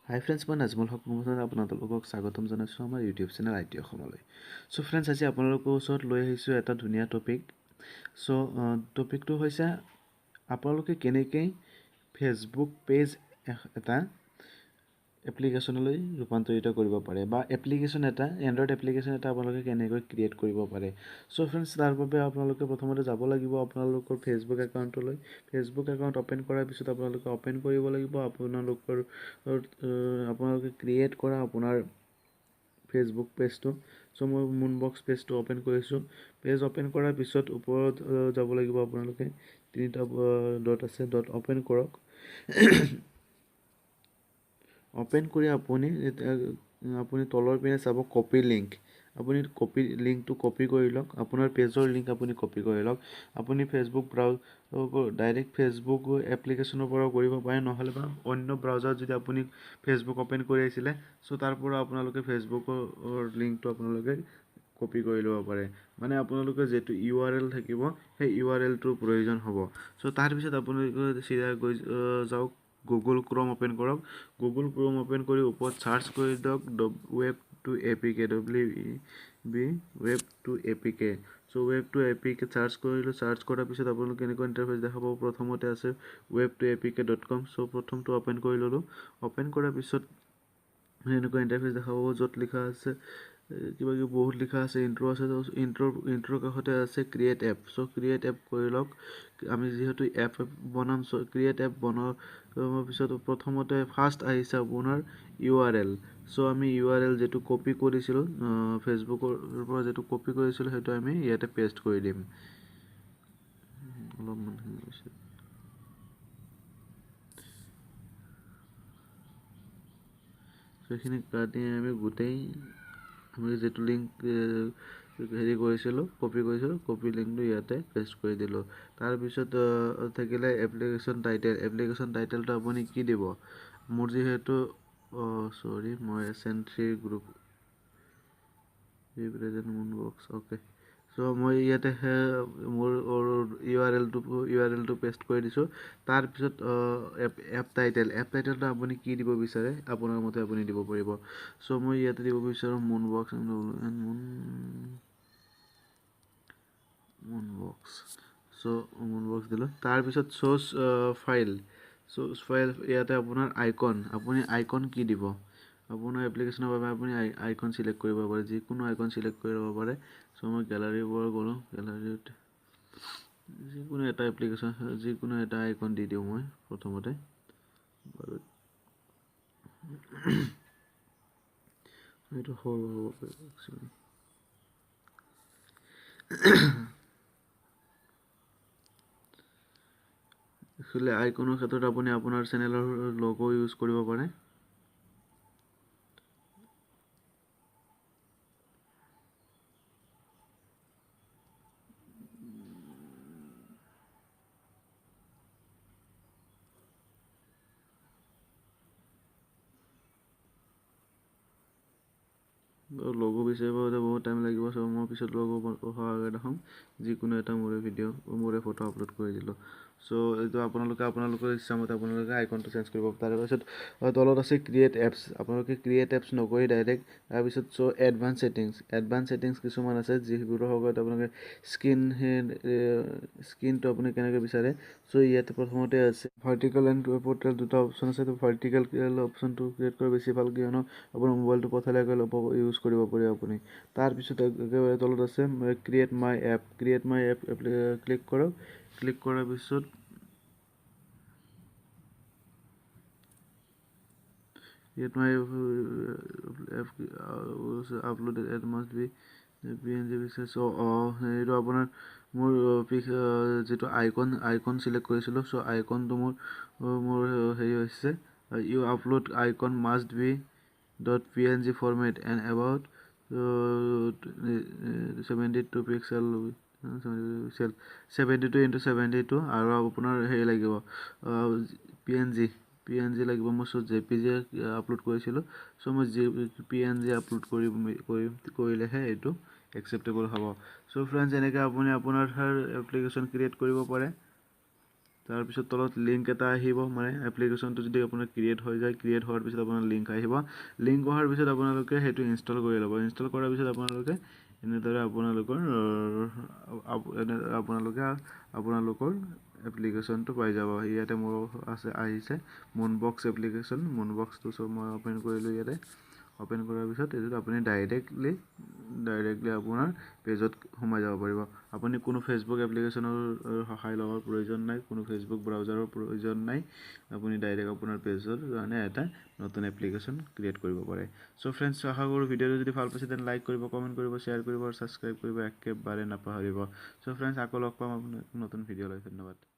হাই friends, মই নাজমুল হক মহম্মদ আপোনালোকক স্বাগতম জনাইছোঁ আমাৰ ইউটিউব চেনেল I T অসমলৈ। চ' ফ্ৰেণ্ডছ, আজি আপোনালোকৰ ওচৰত লৈ আহিছোঁ এটা ধুনীয়া টপিক। চ' টপিকটো হৈছে আপোনালোকে কেনেকৈ ফেচবুক পেজ এটা এপ্লিকেশ্যনলৈ ৰূপান্তৰিত কৰিব পাৰে বা এপ্লিকেশ্যন এটা, এণ্ড্ৰইড এপ্লিকেশ্যন এটা আপোনালোকে কেনেকৈ ক্ৰিয়েট কৰিব পাৰে। চ' ফ্ৰেণ্ডছ, তাৰ বাবে আপোনালোকে প্ৰথমতে যাব লাগিব আপোনালোকৰ ফেচবুক একাউণ্টলৈ। ফেচবুক একাউণ্ট অ'পেন কৰাৰ পিছত আপোনালোকে অ'পেন কৰিব লাগিব আপোনালোকে ক্ৰিয়েট কৰা আপোনাৰ ফেচবুক পেজটো। চ' মই মুনবক্স পেজটো অ'পেন কৰিছোঁ। পেজ অ'পেন কৰাৰ পিছত ওপৰত যাব লাগিব আপোনালোকে, তিনিটা ডট আছে, ডট অ'পেন কৰক। অ'পেন কৰি আপুনি তলৰ পিনে চাব কপি লিংক। আপুনি কপি লিংকটো কপি কৰি লওক, আপোনাৰ পেজৰ লিংক আপুনি কপি কৰি লওক। আপুনি ফেচবুক ডাইৰেক্ট ফেচবুক এপ্লিকেশ্যনৰ পৰাও কৰিব পাৰে, নহ'লে বা অন্য ব্ৰাউজাৰত যদি আপুনি ফেচবুক অ'পেন কৰি আহিছিলে, চ' তাৰ পৰা আপোনালোকে ফেচবুকৰ লিংকটো আপোনালোকে কপি কৰি ল'ব পাৰে। মানে আপোনালোকে যিটো ইউ আৰ এল থাকিব সেই ইউ আৰ এলটোৰ প্ৰয়োজন হ'ব। চ' তাৰপিছত আপোনালোকে চিধা গৈ যাওক গুগল ক্ৰম অ'পেন কৰক। গুগল ক্ৰম অ'পেন কৰি ওপৰত চাৰ্চ কৰি দিয়ক web to A P K, W E B web to A P K. So web to A P K search কৰিলোঁ। চাৰ্চ কৰাৰ পিছত আপোনালোকে এনেকুৱা ইণ্টাৰফেচ দেখা পাব। প্ৰথমতে আছে web to A P K dot com. So প্ৰথমটো অ'পেন কৰি ল'লোঁ। অ'পেন কৰাৰ পিছত এনেকুৱা ইণ্টাৰফেচ দেখা পাব য'ত লিখা আছে কিবা কিবি বহুত লিখা আছে, ইণ্ট্ৰ' আছে। ইণ্ট্ৰ' কাষতে আছে ক্ৰিয়েট এপ। চ' ক্ৰিয়েট এপ কৰি লওক। আমি যিহেতু এপ বনাম, চ' ক্ৰিয়েট এপ বনোৱাৰ পিছত প্ৰথমতে ফাৰ্ষ্ট আহিছে আপোনাৰ ইউ আৰ এল। চ' আমি ইউ আৰ এল যিটো কপি কৰিছিলোঁ ফেচবুকৰ পৰা, যিটো কপি কৰিছিলোঁ সেইটো আমি ইয়াতে পেষ্ট কৰি দিম। অলপমান সেইখিনি কাটি আমি গোটেই আমি যিটো লিংক হেৰি কৰিছিলোঁ, কপি কৰিছিলোঁ, কপি লিংকটো ইয়াতে পেষ্ট কৰি দিলোঁ। তাৰপিছত থাকিলে এপ্লিকেশ্যন টাইটেল। এপ্লিকেশ্যন টাইটেলটো আপুনি কি দিব? মোৰ যিহেতু চৰি, মই এছ এন থ্ৰীৰ group represent Moonbox, okay. So মই ইয়াতে মোৰ ইউ আৰ এলটো পেষ্ট কৰি দিছোঁ। তাৰপিছত এপ টাইটেল, এপ টাইটেলটো আপুনি কি দিব বিচাৰে আপোনাৰ মতে আপুনি দিব পাৰিব। চ' মই ইয়াতে দিব বিচাৰোঁ মুনবক্স, মুনবক্স। চ' মুনবক্স দিলোঁ। তাৰপিছত চ'ৰ্চ ফাইল, চ'ৰ্চ ফাইল ইয়াতে আপোনাৰ আইকন, আপুনি আইকন কি দিব আপোনাৰ এপ্লিকেশ্যনৰ বাবে আপুনি আইকন চিলেক্ট কৰিব পাৰে, যিকোনো আইকন চিলেক্ট কৰি ল'ব পাৰে। চ' মই গেলাৰীৰ পৰা গ'লোঁ, গেলাৰীত যিকোনো এটা এপ্লিকেশ্যন, যিকোনো এটা আইকন দি দিওঁ মই প্ৰথমতে। বাৰু এইটো সৰু হ'ব পাৰিব একচুৱেলি। একচুৱেলি আইকনৰ ক্ষেত্ৰত আপুনি আপোনাৰ চেনেলৰ লগো ইউজ কৰিব পাৰে। লগো বিচাৰিব বহুত টাইম লাগিব, চ' মই পিছত লগো সহায় দেখাম। যিকোনো এটা মোৰে ভিডিঅ', মোৰে ফটো আপলোড কৰি দিলোঁ। চ' এইটো আপোনালোকে আপোনালোকৰ ইচ্ছামতে আপোনালোকে আইকনটো চেঞ্জ কৰিব। তাৰপিছত তলত আছে ক্ৰিয়েট এপছ, আপোনালোকে ক্ৰিয়েট এপছ নকৰি ডাইৰেক্ট তাৰপিছত চ' এডভান্স ছেটিংছ, এডভান্স ছেটিংছ কিছুমান আছে যিবোৰৰ সহায়ত আপোনালোকে স্ক্ৰীনটো আপুনি কেনেকৈ বিচাৰে। চ' ইয়াতে প্ৰথমতে আছে ভাৰ্টিকেল এণ্ড পৰ্টেল, দুটা অপশ্যন আছে। তো ভাৰ্টিকেল অপশ্যনটো ক্ৰিয়েট কৰা বেছি ভাল, কিয়নো আপোনাৰ মোবাইলটো পঠালে ইউজ কৰিব পাৰিব আপুনি। তাৰপিছত একেবাৰে তলত আছে create my app, create my app click কৰক। ক্লিক কৰাৰ পিছত create my app uploaded it must be PNG picture. So এইটো আপোনাৰ মোৰ যিটো আইকন চিলেক্ট কৰিছিলোঁ, চ' আইকনটো মোৰ হেৰি হৈছে you upload icon must be dot P N G format and about 72 pixel, 72 into 72 আৰু আপোনাৰ হেৰি লাগিব পি এন জি লাগিব। মই চ' জে পি জি আপলোড কৰিছিলোঁ, চ' মই G P N G upload কৰিলেহে এইটো একচেপ্টেবল হ'ব। চ' ফ্ৰেণ্ডছ, এনেকৈ আপুনি আপোনাৰ এপ্লিকেশ্যন ক্ৰিয়েট কৰিব পাৰে। তাৰপিছত তলত লিংক এটা আহিব, মানে এপ্লিকেশ্যনটো যদি আপোনাৰ ক্ৰিয়েট হৈ যায়, ক্ৰিয়েট হোৱাৰ পিছত আপোনাৰ লিংক আহিব। লিংক অহাৰ পিছত আপোনালোকে সেইটো ইনষ্টল কৰি ল'ব। ইনষ্টল কৰাৰ পিছত আপোনালোকে এনেদৰে আপোনালোকে আপোনালোকৰ এপ্লিকেশ্যনটো পাই যাব। ইয়াতে মোৰ আছে, আহিছে মুনবক্স এপ্লিকেশ্যন। মুনবক্সটো চব মই অ'পেন কৰিলোঁ। ইয়াতে অ'পেন কৰাৰ পিছত এইটোত আপুনি ডাইৰেক্টলি আপোনাৰ পেজত সোমাই যাব পাৰিব। আপুনি কোনো ফেচবুক এপ্লিকেশ্যনৰ সহায় ল'বৰ প্ৰয়োজন নাই, কোনো ফেচবুক ব্ৰাউজাৰৰ প্ৰয়োজন নাই। আপুনি ডাইৰেক্ট আপোনাৰ পেজৰ কাৰণে এটা নতুন এপ্লিকেশ্যন ক্ৰিয়েট কৰিব পাৰে। চ' ফ্ৰেণ্ডছ, আশা কৰোঁ ভিডিঅ'টো যদি ভাল পাইছে, then like কৰিব, কমেণ্ট কৰিব, শ্বেয়াৰ কৰিব আৰু ছাবস্ক্ৰাইব কৰিব একেবাৰে নাপাহৰিব। চ' ফ্ৰেণ্ডছ, আকৌ লগ পাম আপোনাক নতুন ভিডিঅ' লৈ। ধন্যবাদ।